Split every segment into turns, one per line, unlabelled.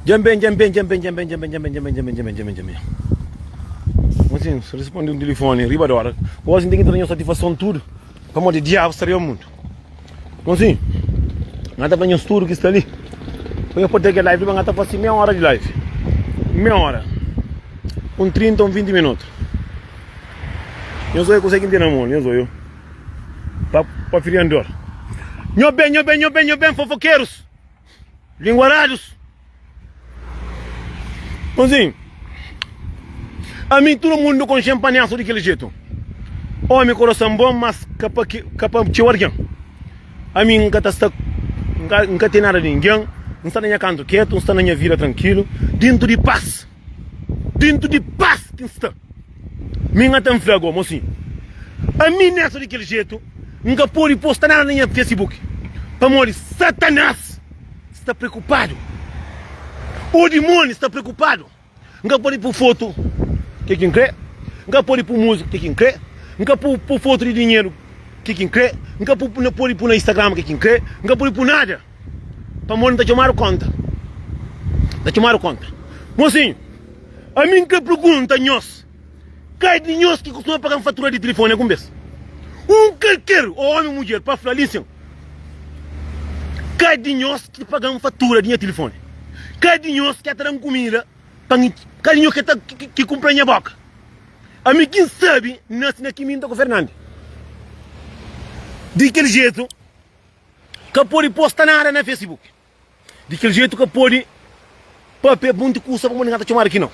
Dja N ben, dja N ben, dja N ben, dja N ben, dja N ben, dja N ben, dja N ben, dja Ben, dja Ben, dja Ben. Mosinhu, si responde un tilifoni riba di ora, gosi N ten ki tra nho satisfason tudu, pamodi diabu sta riba mundu. Mosinhu, N ta fla nhos tudu ki sta li, pa nho pode tra kel live li, ma N ta fase meia ora di live, meia ora, un 30, un 20 minutu. Nhos oia kuzê ki N ten na mon, nhos oia, pa, pa firiandor. Nho ben, nho ben, nho ben, nho ben, fofokerus! Linguaradus. Bonzinho, ami tudu mundu konxe-m pa Nelson di kel jetu. Omi korason bon, mas ka pa ka pa txeu algen. Ami N ka ta sta N ka ten nada di ningen, N sta na nha kantu ketu, N sta na nha vida trankilu, dintu di pas. Dintu di pas ki N sta. Mi N ka ta N fla go, mosinhu, ami Nelson di kel jetu, N ka pode posta nada na nha Facebook pamodi Satanás sta preokupadu. O dimóni sta preokupadu. N ka pode pô fotu ke ki N krê, N ka pode pô múzika ke ki N krê, N ka pode pô fotu di dinheru ke ki N krê, N ka pode pô na Instagram ke ki N krê, N ka pode pô nada pamodi N ta txomadu kónta. N ta txomadu kónta. Mosinhu, ami N ka pergunta nhos. Ka é di nhos ki kustuma paga-m fatura di tilifoni algun bês? Un kalker, ô ómi ô mudjer, pa fla li sin, Ka é di nhos ki paga-m fatura di nha tilifoni. Ka é di nhos ki ta da-m kumida pa N. Ka é di nhos ki ta ki kunpra nha bóka. Ami ki N sabe, N nase na Kiminta ku Fernandi. Di kel jetu, ka pode posta nada na Facebook. Di kel jetu ka pode papia monti kusa pamodi N ka ta txomadu ki nau.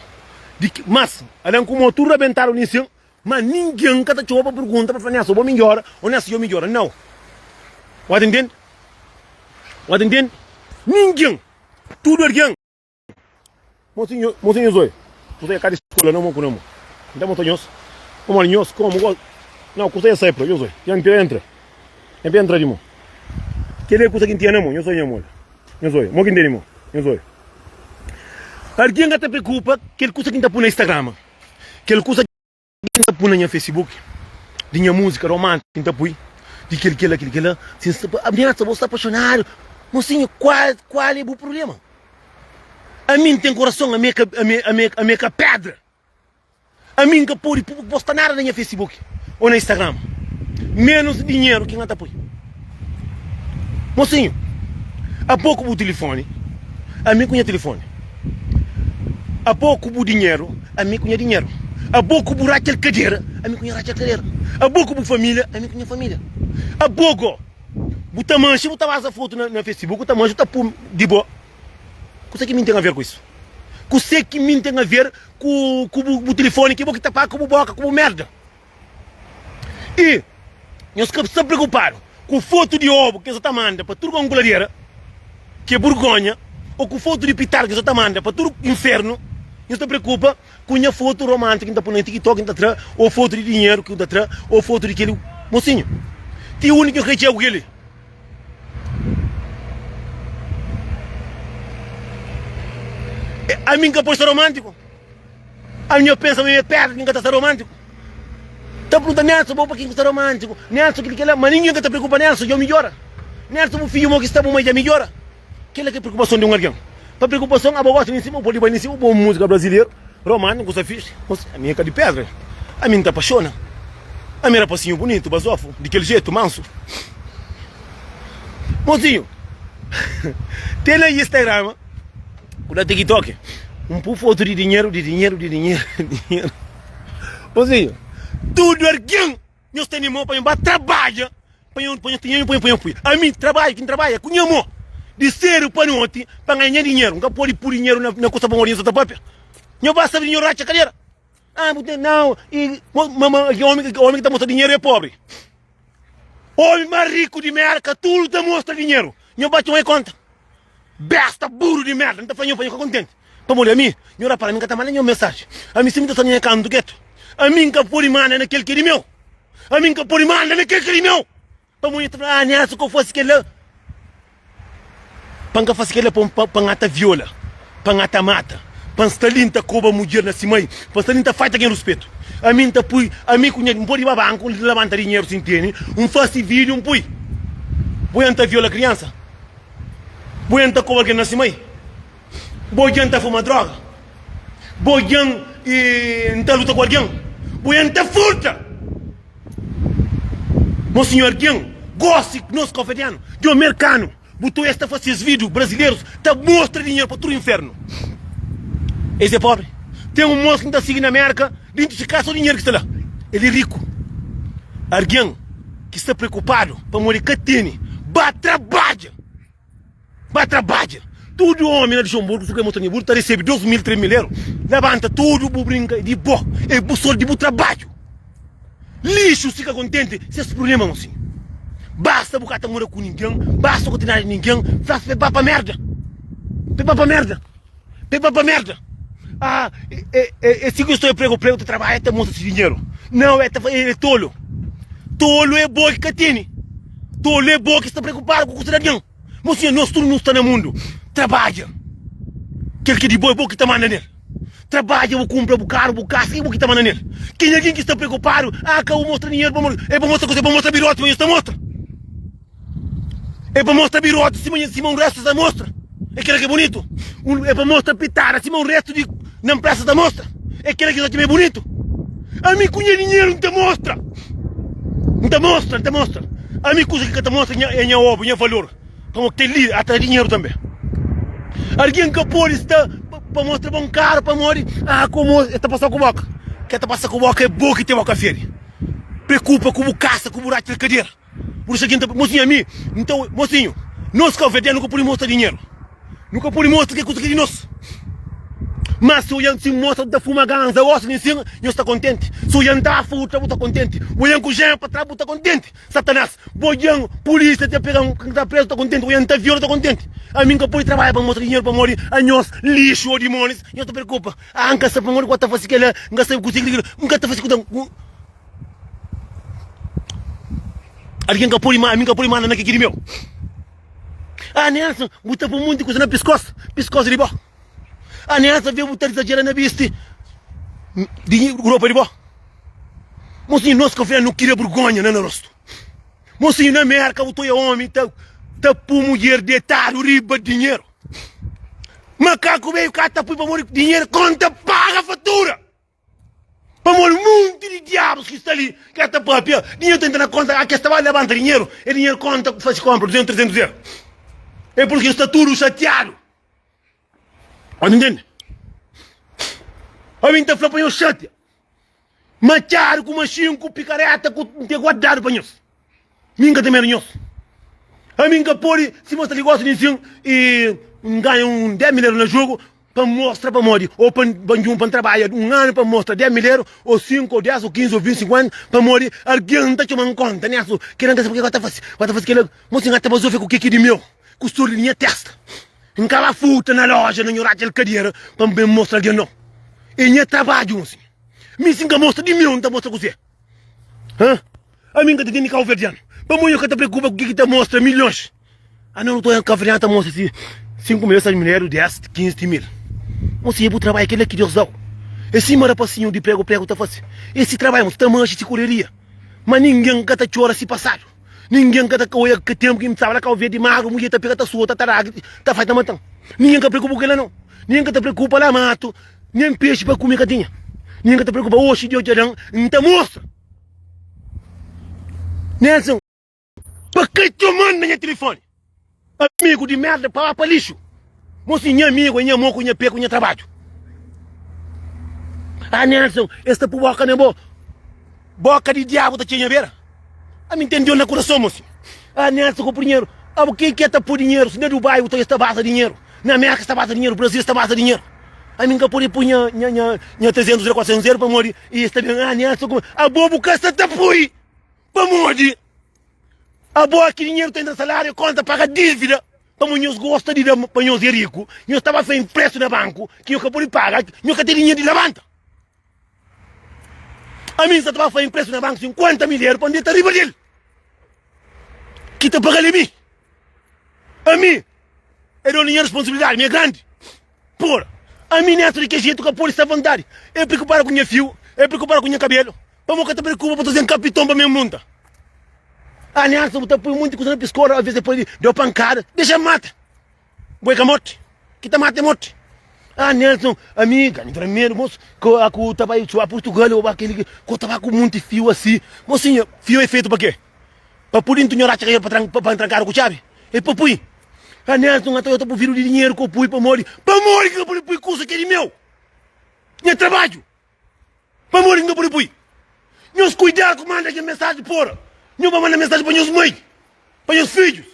Di ki, mas, ala N kumó tudu rabentadu li nsin, ma ningen ka ta txoma pa pergunta, pa fla, Nessa, bo midjora, ô Nessa, djo midjora. Nau. Bo ta ntende? Bo ta ntende? Ningen! Tudu algen! Mosinhu, mosinhu zoi, kusa é ka di skola na mo ku na mo. N ta mostra nhos pamodi nhos komu go. Nau, kusa é sai pra nhos zoi. Nha npia entra, nha npia entra di mo. Keli é kusa ki N tinha na mo, nhos oi nha mo la. Nhos oi, mo ki N tene mo, nhos oi. Algen ka ta preokupa kel kusa ki N ta pui na Instagram, kel kusa. N ta pui na nha Facebook di nha múzika romántiku ki N ta pui di kel kel-la kel kel-la si N sta pa ameasa bo sta apaixonadu mosinhu kual kual é bu prubléma ami N ten korason ami é ka ami ami ami é ka pédra ami N ka pode posta nada na nha Facebook ô na Instagram ménus dinheru ki N ta pui mosinhu abo ku bu tilifoni ami ku nha tilifoni. Abo ku bu dinheru, ami ku nha dinheru. Abo ku bu ratxa-l kadera, ami ku nha ratxa-l kadera. Abo ku bu família, ami ku nha família. Abo go, bu ta manxa, bu ta baza fotu na, na Facebook, bu ta manxa, bu ta pu di bo. Kuse ki mi ten aver ku isu? Kuse ki mi ten aver ku, ku bu, bu tilifoni ki bo ki ta paga ku bu boka, ku bu merda? I nhos ka sta preokupadu ku fotu di obu ki nhos ta manda pa tudu konkuladera, ki é burgonha, ô ku fotu di pitar ki nhos ta manda pa tudu infernu. Nhos ta preokupa ku nha fotu romántiku ki N ta poi na TikTok ki N ta tra, ô fotu di dinheru ki N ta tra, ô fotu di kel mosinhu. Ti undi ki nhos krê txega ku kel-li? Ami N ka pode sta romántiku? Ami nho pensa ma mi é pedra ki N ka ta sta romántiku? Ta pergunta Nelson, bo pa kin ku sta romántiku? Nelson kili kila, ma ningen ka ta preokupa Nelson dja midjora. Nelson bu fidju mo ki sta bu mai dja midjora. Kila ki é preokupason di un algen. Pa preokupason abo gosta nin sima bu pode bai nin sima bu obi musika brazileru, romántiku, kusa fixi. Ami é ka di pedra, ami N ta apaixona. Ami é rapasinhu bunitu, bazofu, di kel jetu, mansu. Mozinhu, te na Instagram. Ku da TikTok, un pu fotu di dinheru, di dinheru, di dinheru, di dinheru. Ô senhor, tudu algen nhos tene mô pa nhos ba trabadja, pa nhos, pa nhos tinha, pa nhos, pa nhos pui. Ami, trabadju ki N trabadja ku nha mô, di sedu pa noti, pa N ganha nha dinheru. N ka pode pui dinheru na, na kusa pamodi nhos sa ta papia. Nhos ba sabe di nhos ratxa kadera. Ah, bu ten, nau, i, ma, ma, omi, omi ki ta mostra dinheru é pobri. Omi más riku di Mérka, tudu ta mostra dinheru. Nhos ba txoma e konta. Besta buru di merda, N ta fla nho pa nho ka kontenti pamodi ami, nho rapara, mi N ka ta manda nho mensaji. Ami si mi ta sta na nha kantu ketu, ami N ka pode manda na kel ki é di meu. Ami N ka pode manda na kel ki é di meu. Pamodi nho ta fla, ah, Nelson, ka bu fase kel-la. Pa N ka fase kel-la, pa, pa N ata viola, pa N ata mata, pa N sta li N ta koba mudjer na si mai, pa N sta li N ta falta ken ruspetu. Ami N ta pui, ami ku nha, N pode ba banku, N labanta dinheru si N tene, N fase vídiu, N pui. Bo ya N ta viola kriansa? Bu entra koba algen na si mai? Bo algen ta fuma droga? Bo algen N ta luta ku algen? Bo algen ta furta? Mosinhu algen gosi nos kofedianu di omerkanu bu ta oja es ta fase es video brazilerus ta mostra dinheru pa tudu infernu es é pobri ten un mos ki N ta sigi na merka dintu si kasa so dinheru ki sta la el é riku algen ki sta preokupadu pamodi ka tene ba trabadja. Ba trabadja. Tudu omi na Luxemburgo su kre mostra nha bu ta recebi 2000 3000 euro. Labanta tudu bu brinka di bo e bu sol di bu trabadju. Lixu si ka kontenti ses problema mosinhu. Basta bu ka ta mora ku ninguém, basta bu ka ten nada di ninguém, flas pe ba pa merda. Pe ba pa merda. Pe ba pa merda. Ah, e, e, e si ki sto e prego prego ta trabadja ta mostra si dinheiro. Não, é ta é tolo. Tolo é bo ki ka tene. Tolo é bo ki sta preocupado ku kusa di algen. Mosinha, nos tudo nu sta na mundo. Trabadja. Kel ki di bo é bo ki ta manda nel. Trabadja bu kumpra bu karu, bu kasa, é bo ki ta manda nel. Ken algen ki sta preocupado, ah, ka bu mostra dinheiro pa é pa mostra kusa, é pa mostra biroti, mas nhos ta mostra. É pa mostra biroti sima sima un restu ta mostra. É kela ki é bunitu. Un, é pa mostra pitada sima un restu di na prasa ta mostra. É kela ki ta txoma é bunitu. Ami ku nha dinheru N ta mostra. N ta mostra, N ta mostra. Ami kuza ki ka ta mostra nha, é nha obu, nha valor. Pamodi kel li atra dinheru tanbe. Algen ka pode sta pa mostra bon karu pamodi ah komo el ta pasa ku boka. Ke ta pasa ku boka é bo ki ten boka fedi. Preokupa ku bu kasa, ku bu ratxa di kadera. Pur isu algen ta Mosinhu ami, nton, mosinhu, nos kauverdianu nu ka pode mostra dinheru, nu ka pode mostra ke kusa ki é di nos. Má si oian si mostra bu ta fuma ganza osi li nsin, nhos ta kontenti. Si oian ta furta bu ta kontenti. Oian ku jema pa tras bu ta kontenti. Satanas, bo oian pulisia ta pega-m ku ta prezu ta kontenti. Oian ta viola ta kontenti. Ami N ka pode trabadja pa mostra dinheru pamodi anhos lixu ô dimonis nhos ta preokupa. Ah, N ka sabe pamodi ku ta fase kela, N ka sabe kuse ki N ka ta fase kuta. Algen ka pode ami ka pode manda na ke ki di meu. Ah, Nelson, bu ta pô monti kuza na piskos, piskos di bo. Ah, Nelson, vê bu ta exagera na bisti di ropa di bo. Mosinho, nos ka fla, nu kria burgonha na na rostu. Mosinho, na Merka bu ta oia omi ta ta pô mudjer detadu riba dinheru. Makaku beju ka ta pui pamodi dinheru konta paga fatura. Pamodi munti di diabus ki sta li ka ta papia, dinheru ta entra na konta, a kes ta ba labanta dinheru, e dinheru konta ku fasi kompra 200, 300 eru. E purki sta tudu xatiadu. Ota ntende? Ami nta fla pa nhos xatia. Matxadu ku maxin ku pikareta ku nte guardadu pa nhos. Mi nka ta medu nhos. Ami nka pode, si mostra li gosi di nsin i N ganha un 10 mil eru na jogu pa N mostra pamodi, o pa N pa N trabadja un anu pa N mostra 10 mil eru, o 5, o 10, o 15, o 20, 50, pamodi algen ta txoma-m konta nesu, kila N ka sabe ke ku ta fasi, ku ta fasi kila, mosi N ka ta bazofe ku ke ki di meu, ku stor di nha testa. N ka ba furta na loja na nhu ratxa el kadera pa N ben mostra algen nau. E nha trabadju, mosi. Mi si N ka mostra di meu, N ta mostra kuzê? Hã? Ami N ka ta ntende kauverdianu. Pamodi nho ka ta preokupa ku ke ki ta mostra milhons? Ami nu ta oja kauverdianu ta mostra si 5 mil, 6 mil eru, 10, 15 ti mil. Mosi e bu trabadja kila ki Deus dau. E sima rapasinhu di pregu pregu ta fasi. E si trabadja mosi ta manxi si kureria. Ma ningen ka ta txora si pasadu. Ningen ka ta oja ke tempu ki N staba la Kau Verdi magru, mudjer ta pega ta sua, ta taragi, ta fai ta matan. Ningen ka preokupa ku kila nau. Ningen ka ta preokupa la matu, nen pexi pa kume ka tinha. Ningen ka ta preokupa oxi Deus dja dan, N ta mostra. Nelson, pa ka txoman na nha tilifoni. Amigu di merda pa ba pa lixu. Mosi, nha amigu é nha mo ku nha pe ku nha trabadju. Ah, Nelson, es ta pu boka na bo. Boka di diabu ta txia nha bera. Ami N ten Deus na kurason, mosi. Ah, Nelson, ku prinheru. Abo, ken ki ta pu dinheru? Si na Dubai bu ta es ta baza dinheru. Na Merka es ta baza dinheru, Brasil es ta baza dinheru. Ami N ka pode pui nha, nha, nha, nha 300 euro, 400 euro pamodi e sta ben. Ah, Nelson, kuma? Abo bu ka sta ta pui pamodi abo ki dinheru ta entra saláriu konta paga dívida pamodi nhos gosta di da pa nhos é riku nhos ta ba fai inprestu na banku ki nhos ka pode paga nhos ka ten dinheru di labanta. Ami N sta ta ba fai inprestu na banku 50 mil euro pa N deta riba del ki ta paga-l é mi. Ami é donu di nha responsabilidadi, mi é grandi. Pora, ami neto di ke jetu ka pode sta vontadi. E preokupadu ku nha fiu, e preokupadu ku nha kabelu. Pamo ka ta preokupa pa traze-m kapiton pa mi munta. Ah, Nelson, bu ta pui monti kusa na piskora, aves e pode dau pankada. Dexa-m mata. Bo é ka morti. Ki ta mata é morti. Ah Nelson, ami ka mi tra medu mos, ku ku ta bai ba Portugal ou ba keli ku ta ba ku munti fiu asi. Mosinha, fiu é fetu pa ke? Pa pudi ntu nho ratxa ka pa pa pa trankadu ku txabi? É pa pui. Ah Nelson, ata yo ta puvidu di dinheru ku pui pamodi? Pamodi ki ka pudi pui kusa ki é di meu? Nha trabadju. Pamodi ki N ka pode pui? Nhos kuidadu ku manda kel mensaji pora. Nho pa manda mensaji pa nhos mai, pa nhos fidjus.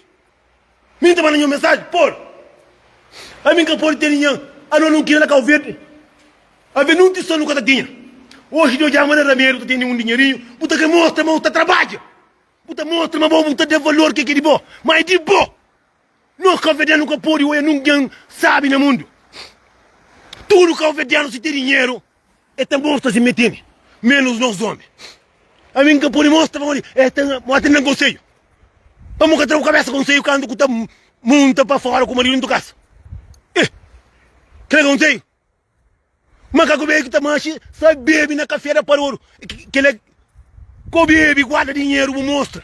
Mi N ta manda nho mensaji pora. Ami N ka pode tene nha ano nun kina na Kau Verdi. Ave nun tison nu ka ta tinha. Oji di odja ma na Ramedu ta tene un dinherinhu, bu ta kre mostra ma bu ta trabadja. Bu ta mostra ma bo bu ta da valor ke ki di bo, ma e di bo. Nos kauverdianu ka pode oia nungen sabi na mundu. Tudu kauverdianu si ten dinheru e ta mostra si me tene, menus nos omi. Ami N ka pode mostra pamodi e ta mostra na konselhu. Pamo ka tra bu kabesa konselhu kantu ku ta munta pa fora ku maridu ntu kasa. Eh, kila konselhu? Makaku beju ki ta manxi sa bebe na kafé da parodu. Kila ko bebe guarda dinheru bu mostra.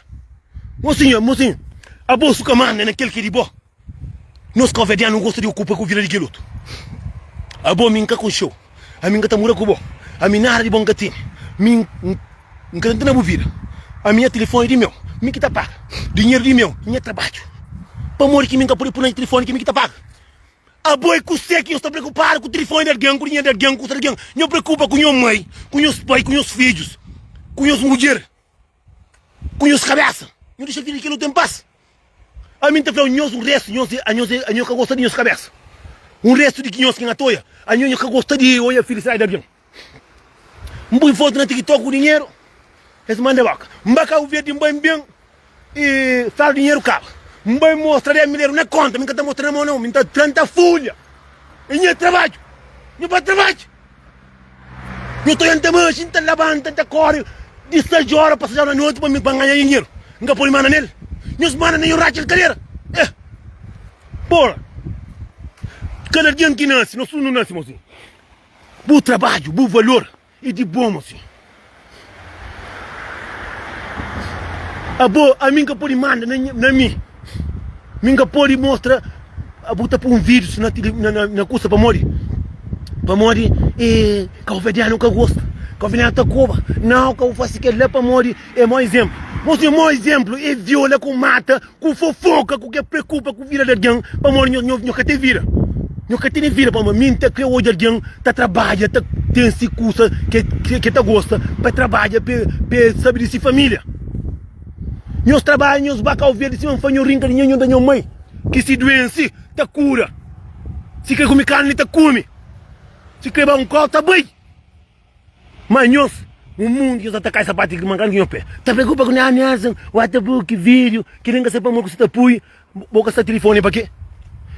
Mosinha, mosinha, abo su ka manda na kel ki di bo. Nos kauverdianu gosta di okupa ku vida di kel otu. Abo mi nka konxeu, ami nka ta mura ku bo, ami nada di bo nka tene, mi nka ta ntra na bu vida. Ami nha tilifoni di meu, mi ki ta paga. Dinheru di meu, nha trabadju. Pamodi ki mi nka pudi pui na nha tilifoni ki mi ki ta paga? Abo é kusé ki nhos ta preokupadu ku tilifoni di algen, ku dinheru di algen, ku kusa di algen? Nho preokupa ku nho mai, ku nhos pai, ku nhos fidjus, ku nhos mudjer, ku nhos kabesa. Nho dexa vida di kel otu en pas. Ami N ta fla nhos un restu, nhos anhos anhos ka gosta di nhos kabesa. Un restu di ki nhos ki N ta oia, anhos nhos ka gosta di oia filisidadi di algen. N pui fotu na tiktok ku dinheru, es manda boka. N ba Kabu Verdi, N bai N ben e fladu dinheru kaba. N bai mostra 10 mil eru na konta, mi N ka ta mostra na mon nau, mi N ta tra N ta fulha. É nha trabadju, nha ba trabadja. Nha ta oia N ta manxi, N ta labanta, N ta kori di 6 ora pa 6 ora na noti pa mi pa N ganha dinheru. N ka podi manda nel. Nhos manda na nhu ratxa di kadera. Eh! Pora! Kada algen ki nasi, nos tudu nu nasi mosinhu. Bu trabadju, bu valor é di bo, mosinhu. Abo, ami N ka pode manda na na mi. Mi N ka pode mostra, bu ta pui un vídiu na na na kusa pamodi? Pamodi e kauverdianu ka gosta, kauverdianu ta koba. Nau, ka bu fasi kel-la pamodi é mau izénplu. Mosinhu, mau izénplu é viola ku mata. Ku fofoka, ku ke preokupa ku vida di algen, pamodi nho, nho, nho ka ten vida. Nho ka tene vida, pamodi mi N ta kre odja algen ta trabadja, ta ten si kusa ke, ke, ke ta gosta, pa trabadja, pa, pa sabe di si familia. Nhos trabadja, nhos ba Kau Verdi, sima N fla nho rinka di nho, nho da nho mai, ki si duensi, ta kura. Si kre kume karni, ta kume. Si kre ba un kau, ta bai. Ma nhos, un mundu nhos ta kai sapatu ki mankadu ki nhos pé. Ta preokupa ku nha WhatsApp, vídeo, ki nen ka sabe pamodi ku sa ta pui, bo ka sta tilifoni pa ke?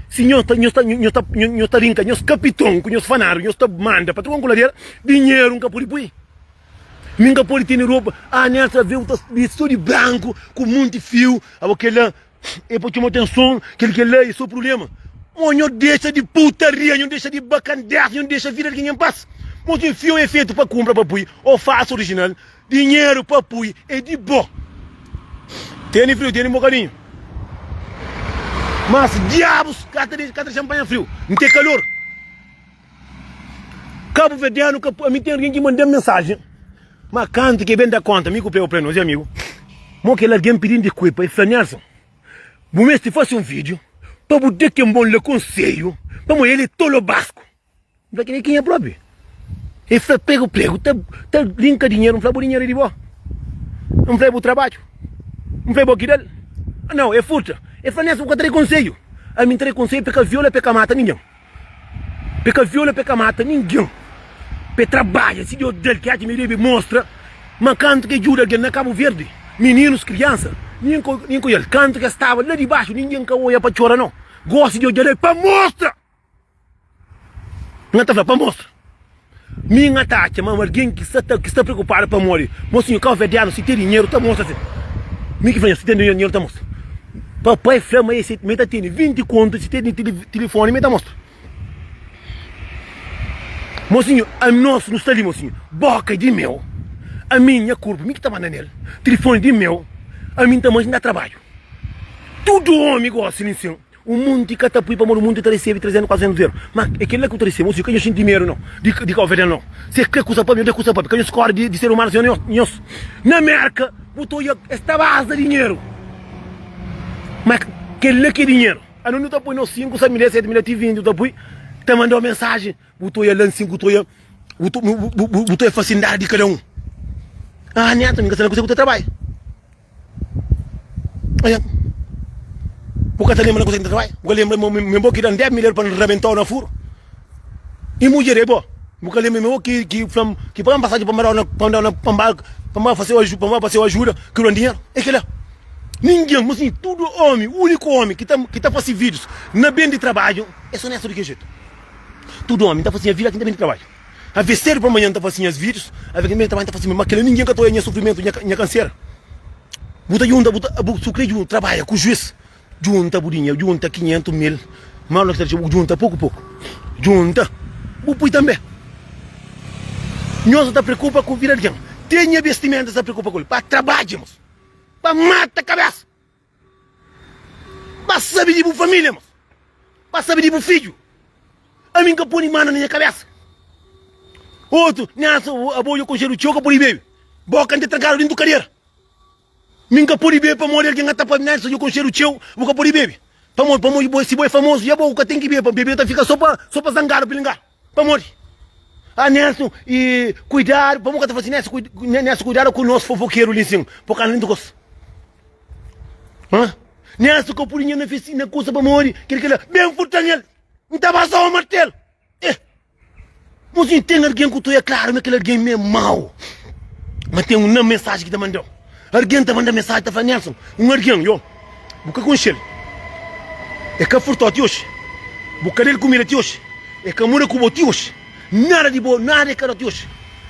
Si nhos ta nhos ta nhos ta nhos ta rinka nhos kapiton ku nhos fanadu, nhos ta manda pa tudu ladera, dinheru nka pudi pui. Mi nka pudi tene ropa, ah Nelson aveu ta bisti so di branku ku munti fiu, abo kela E pa txoma atenson kel ki el é so problema. Mo nho dexa di putaria, nho dexa di bakandesa, nho dexa vida di kenha en pas. Mo ten fio é fetu pa kunpra pa pui o falsu original, dinheru pa pui é di bo. Tene friu, tene un bokadinhu. Mas diabus ka ta ka ta dexa-m panha friu. N ten kalor. Kabuverdianu ka ami ten algen ki manda-m mensajen. Ma kantu ki e ben da konta, mi ku Peu Play nos é amigu, mo kel algen pidi-m diskulpa, e fla, Nelson, bu meste fase un vídiu pa bu da ken bon la konselhu, pamodi el é tolobasku. N fla, kel-li é kenha propi? E fla, Pregu Pregu ta ta rinka dinheru. N fla, bu dinheru é di bo? N fla, é bu trabadju? N fla, é bo ki da-l? Nau, e furta. E fla, Nelson, bu ka ta da konselhu. Ami N ta da konselhu pa e ka viola, pa e ka mata ningen. Pa e ka viola, pa e ka mata ningen, pa e trabadja si Deus da-l ki atxa ma e debe mostra ma kantu ki e djuda algen na Kabu Verdi, mininus, kriansa, nin ka nin ka oja-l. Kantu ki e staba la di baxu ningen ka oja pa txora no. Gosi Deus dja da-l pa mostra! N ta fla pa mostra. Mi N ta atxa ma algen ki sta ta ki sta preokupadu pamodi mosinhu kauverdianu si ten dinheru ta mostra si mi ki fla nha si ten dinheru ta mostra papai fla ma e ma e ta tene 20 kontu si ten tilifoni ma e ta mostra mosinhu anos nu sta li mosinhu boka di meu ami nha korpu mi ki ta manda nel tilifoni di meu ami N ta manxa N da trabadju tudu omi gosi li nsin. Un munti ka ta pui pamodi un munti ta resebe 300, 400 euro. Ma é kel-la ki bu ta resebe. Mosi, ka nhos xinti medu nau di di kauverdianu nau. Si es kre kusa pa mi, nhos da kusa pa mi. Ka nhos kóre di di ser umanu sima nhos. Nhos na Mérka bu ta odja es ta baza dinheru. Ma kel-la ki é dinheru. Anos nu ta pui nos 5, 6 mil, 7 mil ti 20 nu ta pui ta mandau mensajen. Bu ta odja la nsin ku ta odja bu ta bu ta odja fasindadi di kada un. Ah Neto, mi ka sta na kuzê ku ta trabadja. Oja, bu ka ta lembra na kuzê ki N ta trabadja? Bu ka lembra ma mi bo ki da-m 10 mil euro pa N rabenta-u na furu? I mudjer é bo? Bu ka lembra mi bo ki ki fla-m ki paga-m pasajen pa N ba da-u na pa N da-u na pa N ba pa N ba fase-u pa N ba fase-u ajuda ki bu da-m dinheru? É kel-la. Ningen, mo sin, tudu omi, úniku omi ki ta ki ta fase vídius na ben di trabadju é so Neto di kel jetu. Tudu omi, N ta fase nha vida ki N ta ben di trabadju. Ave sedu pa manhan N ta fase nhas vídius, ave ki N ben di trabadju N ta fase ma kel-la ningen ka ta oja nha sufrimentu, nha nha kansera. Bu ta junta, bu ta bu su kre junta, trabadja ku juis, junta bu dinheru, junta 500 mil, ma no ta bu junta poku poku, junta, bu pui tanbe. Nhos ta preokupa ku vida di ken? Te nha bestimenta sa preokupa ku el, pa trabadja mos, pa mata kabesa, pa sabi di bu familia mos, pa sabi di bu fidju. Ami N ka pode manda na nha kabesa. Otu, Nelson, abo dja konxedu txeu ka pode bebe. Boka N ta trankadu dentu kadera. Mi N ka pode bebe pamodi algen ka ta pa Nelson dja konxedu txeu, bu ka pode bebe. Pamodi, pamodi bo, si bo é famozu dja bo ka ten ki bebe, pa bebe ta fika so pa, so pa zangadu pilingadu. Pamodi? Ah Nelson, e kuidadu, pamodi ka ta fla si Nelson, Nelson kuidadu ku nos fofokeru li nsin, po ka anda dentu kos. Hã? Nelson ka pudi nha na fesi na kusa pamodi kel kila, ben furtan el. N ta basa-u martelu. Eh! Mozinhu, ten algen ku ta oia klaru ma kel algen mi é mau. Ma ten un na mensaji ki ta manda-u. Algen ta manda mensaji ta fla, Nelson, un algen, yo, bu ka konxe-l. E ka furta-u ti oxi. Bu ka da-l kumida ti oxi. E ka mora ku bo ti oxi. Nada di bo, nada e ka da-u ti oxi.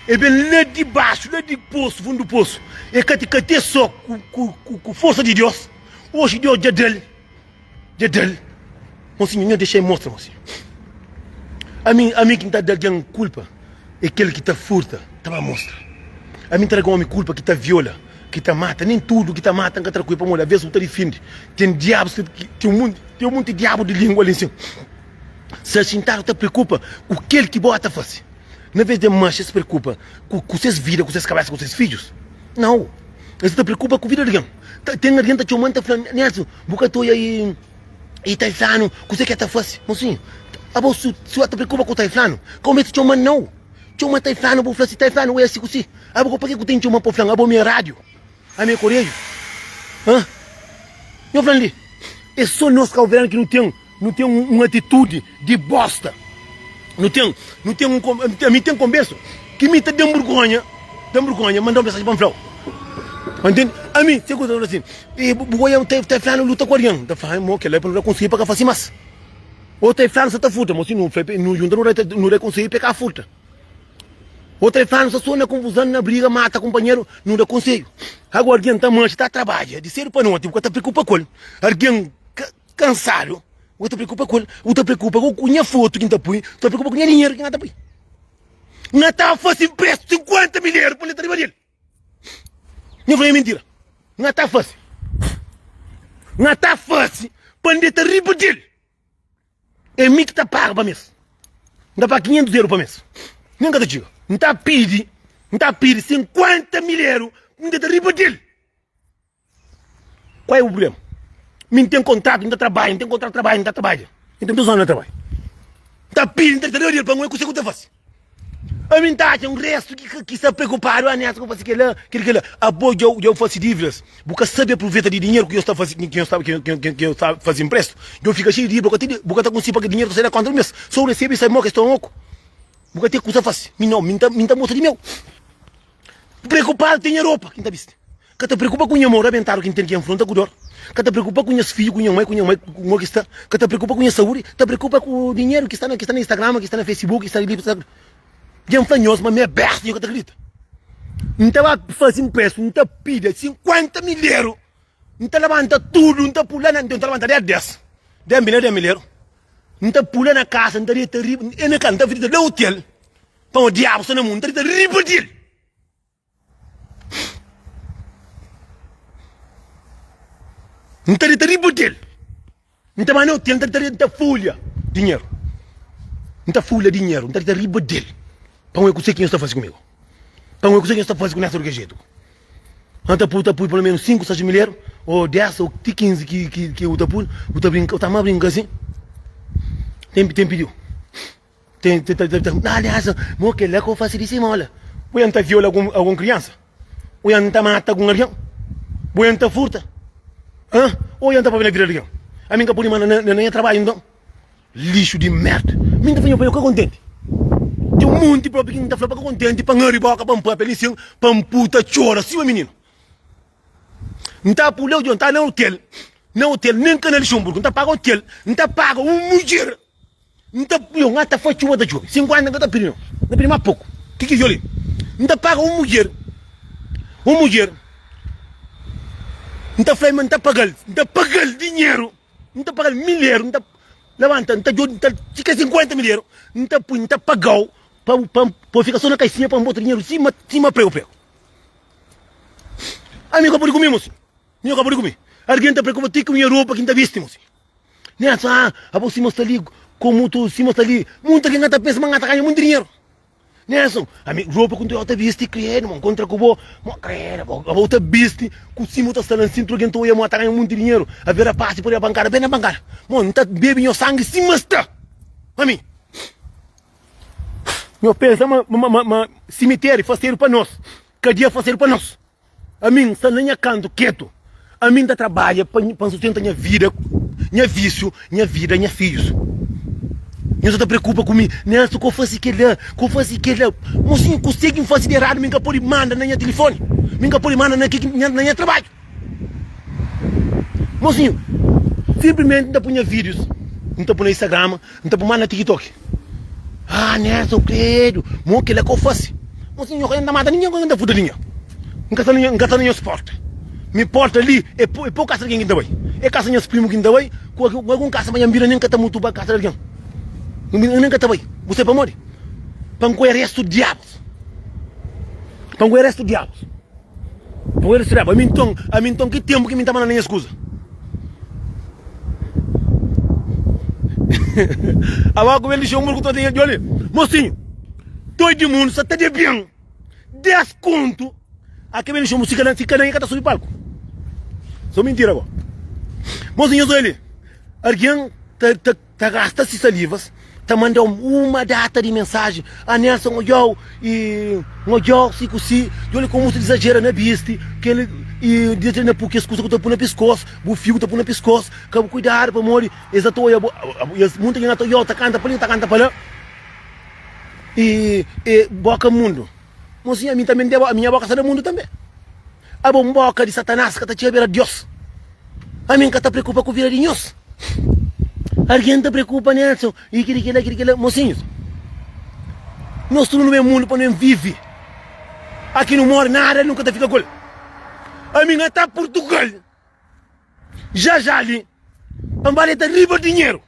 E ben la di baxu, la di posu, fundu posu. E ka ti ka te so ku, ku, ku, ku forsa di Deus. Oxi Deus dja da-l. Dja da-l. Mosinhu, nho dexa-m mostra, mosinhu. Ami, ami ki N ta da algen kulpa é kel ki ta furta, ta ba mostra. Ami N ta da omi kulpa ki ta viola, ki ta mata. Nen tudu ki ta mata N ka ta da kulpa, pamodi aves bu ta difindi. Ten diabus ki, ten un monti, ten un monti diabu di lingua li nsin. Sta xintadu ta preokupa ku kel ki bo ta fase. Na ves di manxa es preokupa ku, ku ses vida, ku ses kabesa, ku ses fidjus. Nau. Es ta preokupa ku vida di algen. Ta, ten algen ta txoma-m ta fla-m, Nelson, bu ka ta oia i, i ta fla-nu kuzê ki el ta fase. Mosinhu, abo su, su ta preokupa ku ta fla-nu? Ka bu meste txoma-m nau. Txoma ta fla-nu, bu fla si ta fla-nu, oia si ku si. Abo go, pake ku ten txoma-m pa bu fla-m, abo mi é rádiu, ami é koreiu? Hã? Nho fla-m li, é sô nos kauverdianu ki nu ten. Nu ten un atitudi di bosta. Nu ten, nu ten un, ami ten konbersu ki mi ta da-m burgonha, da-m burgonha manda un mensaji pa N fla-u. Pa ntende? Ami, se ku ta fla sin, e bu goia ta ta fla-nu luta ku algen. Ta fla, mo kel-la é pa nu da konseiu pa ka fasi mas. Ô ta fla-nu sa ta furta, mo si nu fla, nu junta nu da nu da konseiu pa e ka furta. Ô ta fla-nu sa so na konfuzan, na briga, mata kunpanheru, nu da konseiu. Agora algen ta manxa, ta trabadja di sedu pa noti, bu ka ta preokupa ku el. Algen ka. Kansadu, bu ka ta preokupa ku el, bu ta preokupa ku nha fotu ki N ta pui, bu ta preokupa ku nha dinheru ki N ta pui. N ta fasi presu 50 mil eru pa N ta riba di el. Nha fla é mintira. N ta fasi. N ta fasi pa N ta riba di el. É mi ki ta paga pa mes. N ta paga 500 eru pa mes. Nen ka ta txiga. N ta pidi, N ta pidi 50 mil eru pa N ta riba di el. Qual é o problema? Mi N ten kontratu, N ta trabadja, N ten kontratu trabadja, N ta trabadja. N ten dus anu na trabadja. N ta pidi, N ta da dinheru pa N kuse ku ta fasi. Ami N ta atxa un restu ki ki sta preokupadu, ah Nelson, ku fasi kela, kila kela. Abo dja dja bu fasi dívidas, bu ka sabi aproveita di dinheru ki Deus ta fasi, ki Deus ta ki ki ki ta fasi inprestu. Dja bu fika xeiu di dívida, bu ka ten bu ka ta konsigi paga dinheru ta sai da konta di mes. So bu resebe i sai moka, es ta oku. Bu ka ten kusa fasi. Mi nau, mi N ta mi N ta mostra di meu. Preokupadu ten nha ropa ki N ta bisti. Ka ta preokupa ku nha mon rabentadu ki N ten ki nfronta ku dor. Ka ta preokupa ku nhas fidju, ku nha mai, ku nha mai mo ki sta. Ka ta preokupa ku nha saúdi. Ta preokupa ku dinheru ki sta na ki sta na Instagram, ki sta na Facebook, ki sta li, ki sta li. Dja N fla nhos ma mi é besta, nho ka ta kridita. N ta ba fase nprestu, N ta pidi 50 mil eru, N ta labanta tudu, N ta pula na, N ta labanta 10 des, 10 mil é 10 mil eru. N ta pula na kasa, N ta deta riba, é na kasa, N ta deta la otel, pamodi diabu sta na mundu, N ta deta riba di el. N ta deta riba del. N ta ba na otel, N ta N ta fulha dinheru. N ta fulha dinheru, N ta dita riba del pa N oia kuse ki nhos ta fase kumigu. Pa N oia kuse ki nhos ta fase ku Néstor di kel jetu. N ta pui, ta pui pelo menos 5, 6 mil eru, ou 10, ou ti 15 ki, ki, ki u ta pui, u ta brinka, u ta ma brinka asin. Ten, ten pidiu. Ten, ten, ten, ten, na aliansa, mo kel la ka u fase di simola. Bu ya N ta viola algun, algun kriansa? Bu ya N ta mata algun algen? Bu ya N ta furta? Hã? Ou ya N ta papia na vida di algen? Ami N ka pudi manda na, na nha trabadju nton? Lixu di merda. Mi N ta fla nho pa nho ka kontenti. Ten un monti propi ki N ta fla pa ka kontenti, pa N abri boka pa N papia li sin, pa N puta txora sima mininu. N ta pula djo, N ta na otel, na otel, nen ka na Luxemburgo, N ta paga otel, N ta paga un mudjer, N ta, nho, N ta fla txuba ta txobe, 50 N ka ta pidi nho, N ta pidi más poku. Ki ki djo li? N ta paga un mudjer, un mudjer, N ta fla ma N ta paga-l, N ta paga-l dinheru. N ta paga-l milheru, N ta labanta, N ta djobe, N ta fika 50 milheru, N ta pui, N ta paga-u pa pa pa fika so na kaixinha pa N bota dinheru sima sima pregu pregu. Ami ka pudi ku mi, mosi. Mi ka pudi ku mi. Algin ta preokupa ti ku nha ropa ki N ta bisti, mosi. Nelson, ah, abo sima sta li, komu tu sima sta li, munta algin ka ta pensa ma N ka ta ganha munti dinheru. Nelson, ami ropa ku N ta bisti kredu ma N kontra ku bo, ma kredu abo abo ta bisti ku sima bu ta sta la nsin tudu algen ta oia ma ta ganha munti dinheru, ave rapasi pode bankada ben na bankada, mo N ta bebe nho sangi sima sta, ami nho pensa ma ma ma ma simiteriu fasedu pa nos, kadia fasedu pa nos. Ami N sta na nha kantu ketu. Ami N ta trabadja pa N sustenta nha vida, nha vísiu, nha vida, nha fidjus. Nhos sa ta preokupa ku mi, Nelson, ka bu fase kel-la, ka bu fase kel-la. Mosinhu, kuzê ki N fase di eradu? Mi N ka pode manda na nha tilifoni, mi N ka pode manda na ke ki na nha trabadju. Mosinhu, sinplimenti N ta pui nha vídius, N ta pui na Instagram, N ta pui más na TikTok. Ah, Nelson, credo, mo kel-la ka bu fase. Mosinhu, nho ka ta mata ningen, ka ta furta ningen. N ka sta na nha, N ka sta na nhos porta. Mi porta li é po, é po kasa di algen ki N ta bai. É kasa nhas primu ki N ta bai, ku algun kasa ma nha N bira nen ka ta mutu ba kasa di algen. N bira nen ka ta bai. Bu sabe pamodi? Pa N koi restu diabus. Pa N koi restu diabus. Pa N koi restu diabus. Ami nton, ami nton ki tenpu ki mi ta manda na nhas kuza? Aba ku ben di Luxemburgo ta ten el, Mosinhu, toi di mundu sa ta deben. 10 kontu a ke ben xomu si ka si ka ka ta subi palku so mintira go mosi nhos oli argen ta ta ta gasta si salivas ta manda uma data di mensagem a Nelson odjau e odjau si ku si oli komu si exagera na bisti kel e dizajera na pu kes kusa ku ta pu na piskos bu fiu ku ta pu na piskos ka bu kuidadu pamodi es ta oia bo es munta algen ta oiau ta kanta pa li ta kanta pa la. E e boka mundu. Mosinha ami tanbe nte ami nha boka sta na mundu tanbe. Abo un boka di satanás ka ta txiga bira Dios. Ami nka ta preokupa ku vida di nhos. Algen ta preokupa Nelson i kili kila kili kila mosinhus. Nos tudu nu ben mundu pa nu ben vivi. Aki nu mori nada nu ka ta fika ku el. Ami nha ta Portugal. Já já li pa N ba deta riba dinheru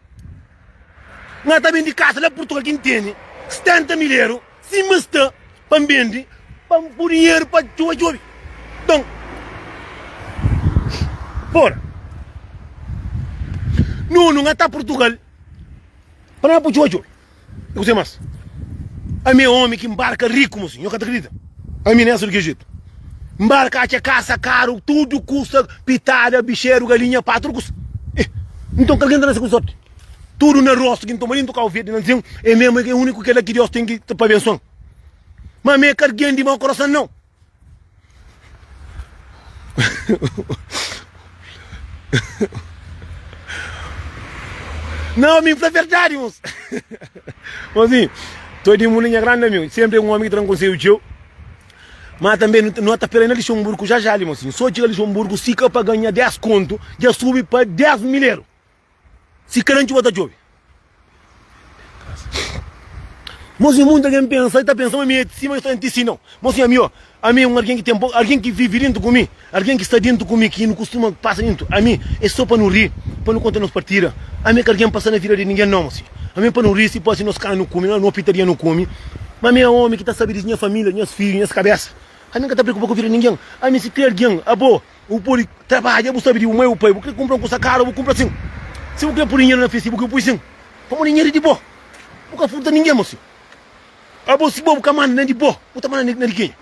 N ta bende kasa la Purtugal ki N tene 70 mil eru sima sta pa N bende pa N pui dinheru pa txuba txobe Nton Pora Nunu N ta Purtugal pa N ba pui txuba txobe. E kuzê más? Ami é ómi ki nbarka riku, mosinhu. Nho ka ta kridita? Ami n'é di ki jetu. Nbarka, atxa kasa, karu, tudu kusa, pitada, bixeru, galinha, patu, tudu kusa. Eh, nton ka algen ta nase ku sorti. Tudu na rostu ki N toma li, N toka Kau Verdi, na Nsin, é mesmu, é úniku kel-la ki Deus ten ki pa abensoa-m. Ma ami é ka algen di mau korason, nau. Não, mi fla verdade, moço. Mocinho, tô de mundo nha grande amigo. Sempre é um homem que traz um conselho teu. Mas também não, não tá pela na Luxemburgo já já ali, mocinho. Só chega Luxemburgo, fica para ganhar 10 conto, já sube para 10 mil euros. Si ka dan txuba ta txobe. Mosinhu, munti algen pensa, ta pensa ma mi é sima nhos ta nti si nau. Mosinhu, ami ó, ami é un algen ki ten bo, algen ki vivi dentu ku mi, algen ki sta dentu ku mi, ki nu kustuma pasa dentu, ami é so pa nu ri, pa nu konta nos partida. Ami é ka algen pasa na vida di ningen nau, mosinhu. Ami é pa nu ri, si pode si nos kana nu kume, nos pitaria nu kume. Ma ami é omi ki ta sabe di nha familia, nhas fidju, nhas kabesa. Ami N ka ta preokupa ku vida di ningen. Ami si kre algen, abo. Bu pode trabadja, bu sabe di bu mai bu pai, bu kre kunpra un kusa karu, bu kunpra sin. Si bu kre pui dinheru na Facebook bu pui sin. Pamodi dinheru é di bo. Bu ka furta ningen mosi. Abo si bo bu ka manda na di bo, bu ta manda na di kenha?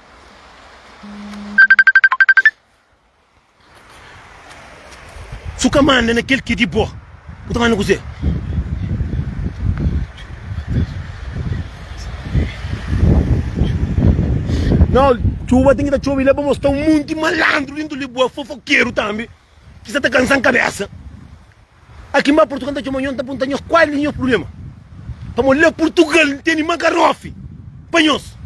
Su ka manda na kel ki di bo, bu ta manda kuzê? Nau, txuba ten ki ta txobi la pa mostra un monti malandru dentu li bo, fofokeru tambi, ki sa ta kansa-m kabesa. Aki n ba Purtugal n ta txoma nho, n ta punta nho kual di nho prublema. Pamodi la Purtugal n tene makarofi pa nhos.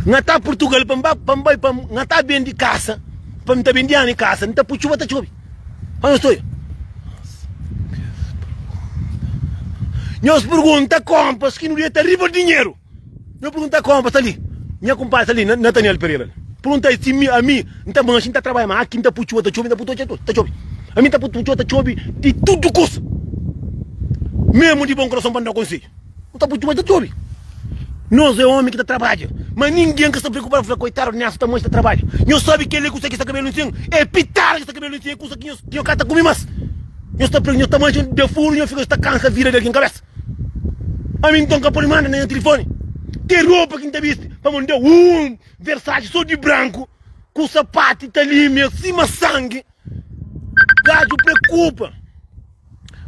N ta Purtugal pa n ba pa n bai pa n ta bendi kasa pa n ta bendi ami kasa n ta pui txuba ta txobi pa nhos ta oia. Nhos pergunta kompas ki nu deta riba dinheru. Nhos pergunta kompas sta li nha kumpadri sta li Nataniel Pereira li. Pergunta si mi ami n ta manxi n ta trabadja ma aki n ta pui txuba ta txobi n ta pui txuba ta txobi ami n ta pui txuba ta txobi di tudu kusa mesmu di bon korason pa n da konsedju. Nu ta pui txuba ta txobi. Nos é omi ki ta trabadja, ma ningen ka sta preokupadu fla koitadu di Nelson ta manxa ta trabadja. Nhos sabi kel-li kusa ki sta kabelu nsin? É pitada ki sta kabelu nsin, é kusa ki nhos ki nhos ka ta kume mas. Nhos ta nhos ta manxa de furu, nhos fika nhos ta kansa vida di algen kabesa. Ami nton ka pode manda na nha tilifoni. Ten ropa ki N ta bisti pamodi N da un Versace so di branku ku sapati ta limia sima sangi. Gaju preokupa.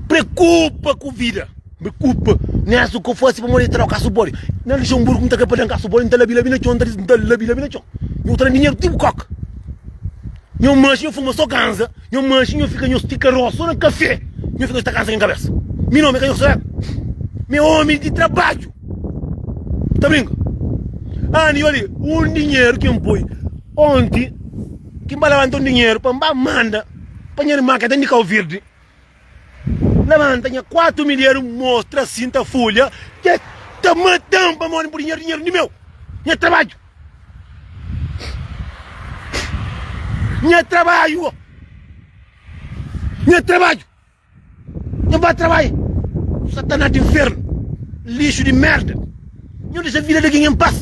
Preokupa ku vida. Preokupa. Nelson ku fasi pamodi el tra kasu bodi. Na Luxemburgo nta ka pa dan kasu bodi, nta labi labi na txon, nta labi labi na txon. Nhu tra dinheru tipo koka. Nhu manxi, nhu fuma so ganza, nhu manxi, nhu fika nhu stika ros so na kafe. Nhu fika nhu ta kansa nha kabesa. Mi nomi ka nhu sabe. Mi é omi di trabadju. Ta brinka? Ani oli, un dinheru ki N poi onti, ki N ba labanta un dinheru pa N ba manda pa nha irma ki ta di Kau Verdi. Labanta nha 4 milheru mostra si nta fulha ke ta matan pamodi npudi dinheru dinheru di meu nha trabadju nha trabadju nha trabadju nha ba trabadja satanás di infernu lixu di merda nhu dexa vida di algen en pas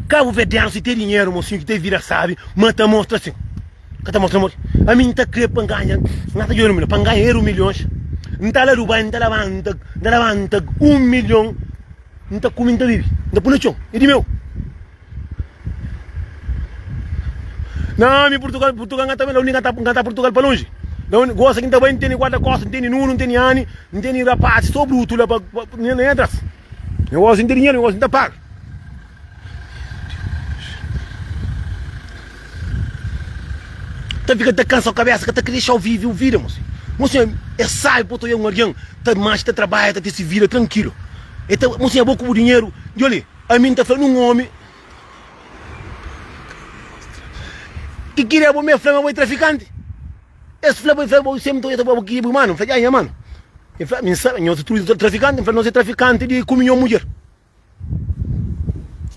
Cabo Verdeano si ten dinheru mosinhu ki ten vida sabi ma ta mostra sin. Ka ta mostra modi. Ami N ta kre pa N ganha, N ta djobe pa N ganha euro milhons. N ta la Dubai, N ta labanta, N ta labanta un milhon, N ta kume, N ta bibi, N ta pui na txon, é di meu. Na ami Purtugal, Purtugal N ka ta la undi N ka ta Purtugal pa lonji. La undi gosi ki N ta bai N tene guarda-kosta, N tene Nuno, N tene Ani, N tene rapazis so brutu la pa na nha tras. Nha gosi N ten dinheru, nha gosi N ta paga. Ta fika ta kansa kabesa, ka ta kre dexau vive u vida, mosinhu. Mosinhu, é sabi pa ta oia un algen ta manxa, ta trabadja, ta ten si vida trankilu. E ta, mosinhu, abo ku bu dinheru, djo li, ami N ta fla nun omi ki kria bo mi, fla ma bo é trafikanti. Es fla, bo, fla, bo sempri ta oia ta fla bo ki bu manu. N fla, dja nha manu. E fla, mi N sabe, nhos é tudu trafikanti. N fla, nos é trafikanti di kume nho mudjer.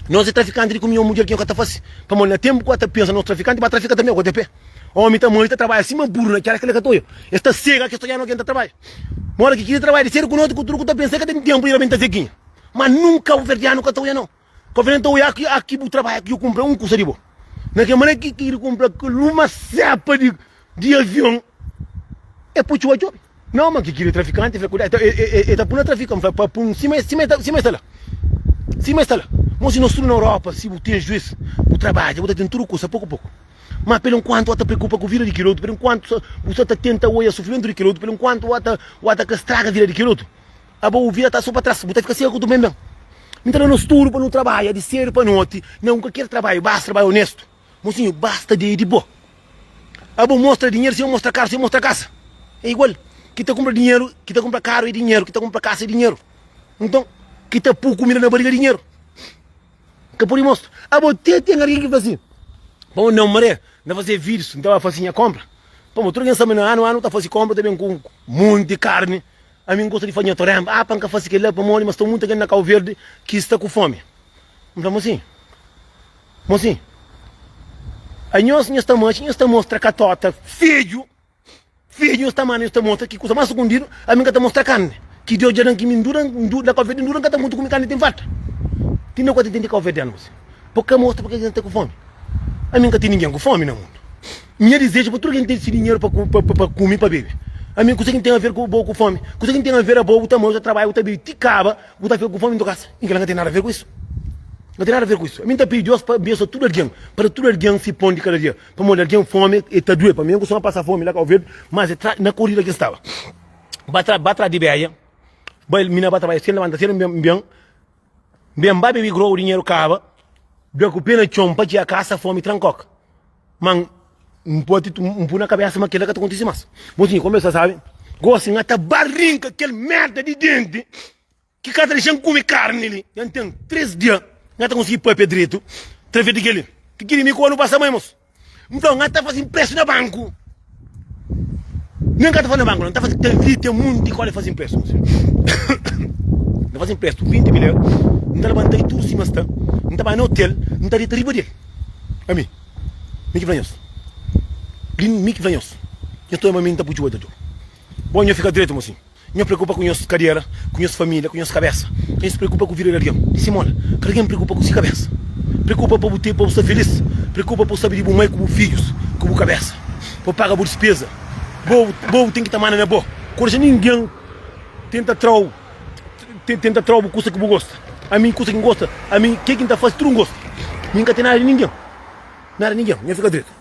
Nos é trafikanti di kume un mudjer ki nho ka ta fase. Pamodi na tenpu ku a ta pensa nos trafikanti ba trafika tanbe ku te pe. Omi ta moi ta trabadja sima buru na txada kila ka ta oia. Es ta sega kes ta oia no ken ta trabadja. Ma ora ki kila trabadja di sedu ku noti ku tudu ku ta pensa e ka ten tenpu di rabenta zekinha. Ma nunka kabuverdianu ka ta oia no. Kabuverdianu ta oia aki aki bu trabadja ki yo kunpra un kusa di bo. Na kel manera ki kiri kunpra uma sepa di di avion e pui txuba txobi. Nau, ma ki kiri trafikanti fla kudadu, e ta puna trafika, N fla pa pun sima sima sima e sta la, sima e sta la. Mo si nos tudu na Europa, si bu ten juiz, bu trabadja, bu ta ten tudu kusa poku poku. Ma pelu nkuantu wa ta preokupa ku vida di kel otu, pelu nkuantu bu sa ta tenta oia sufrimentu di kel otu, pelu nkuantu wa ta wa ta kre straga vida di kel otu, abo bu vida ta so pa tras, bu ta fika sega ku tu ben ben. N ta da nos tudu pa nu trabadja di sedu pa noti na un kalker trabadju, basta trabadju onestu. Mosinhu, basta de di bo. Abo mostra dinheru sin mostra karu, sin mostra kasa. É igual. Ki ta kumpra dinheru, ki ta kumpra karu é dinheru, ki ta kumpra kasa é dinheru. Nton, ki ta pu kumida na bariga é dinheru. Ka pudi mostra. Abo te ten algin ki fla sin, Pamo nau maré, N ta fase vídius, N ta ba fase nha konpra. Pamo tudu algin sabe na anu anu ta fase konpra ta ben ku monti karni. Ami N gosta di fase nha toremba. Ah, pa N ka fase kila pamodi ma sta munta algin na Kau Verdi ki sta ku fomi. N fla, Mosinhu. Mosinhu, anhos nhos ta manxa, nhos ta mostra katota fedju, fedju nhos ta manda, nhos ta mostra ki kusa mas sukundidu, ami N ka ta mostra karni, ki Deus dja dan ki mi N dura, N dura, na kau fedju N dura, N ka ta mutu kume karni ten falta. Ti na ku ta intende kauverdianu gosi. Pa ka mostra pa kes algen sta ku fomi. Ami N ka ten ningen ku fomi na mundu. Nha dizeju pa tudu algen ten si dinheru pa pa kume i pa bebe. Ami kuse ki N ten aver ku bo ku fomi? Kuse ki N ten aver abo bu ta moi, bu ta trabadja, bu ta bebe ti kaba, bu ta fika ku fomi ntu kasa? Kel la ka ten nada aver ku isu. Ka ten nada aver ku isu. Ami N ta pidi Deus pa abensua tudu algen, pa da tudu algen si pon di kada dia. Pamodi algen fomi e ta due. Pa mi N kustuma pasa fomi la Kau Verdi, mas e tra na korida ki N staba. Ba tra ba tra di beja, bai mina ba trabadja sedu, labanta sedu N ben. Ben ba bebi grou dinheru kaba Da ku pe na txon pa txia kasa fomi tran koka Ma N poti N pui na kabesa ma kela ka ta kontisi mas Mosinhu konbersa sabi Gosi N ta ba rinka kel merda di denti Ki ka ta dexa-m kume karni li Dja N ten 3 dia N ka ta konsigi papia dretu Traves di keli Ki keli mi ku anu pasa mai mos Nton, N ta faze inpréstu na banku. Nen N ka ta faze na banku, N ta faze, ten li, ten munti kóli faze inpréstu. N ta faze inpréstu 20 mil euru, N ta labanta i tudu sima sta, N ta bai na otel, N ta deta riba di el. Ami, mi ki fla nhos. Li, mi ki fla nhos. Nhos ta obi ma mi N ta pui txuba ta txobe. Bo, nho fika dretu, mosinhu. Nhos preokupa ku nhos kadera, ku nhos família, ku nhos kabésa. Ka nhos preokupa ku vida di algen. Di si moda, kada algen preokupa ku si kabésa. Preokupa pa bu ten, pa bu sta filís. Preokupa pa bu sabe di bu mai ku bu fidjus, ku bu kabésa, pa bu paga bu dispéza. Bo, bo bu ten ki ta manda na bo. Ka dexa ningen tenta tra-u, tenta tra-u bu kusa ki bu gosta. Ami, kusa ki N gosta, ami, ke ki N ta fase, tudu N gosta. Mi N ka ten nada di ningen, nada di ningen. Nhos fika dretu.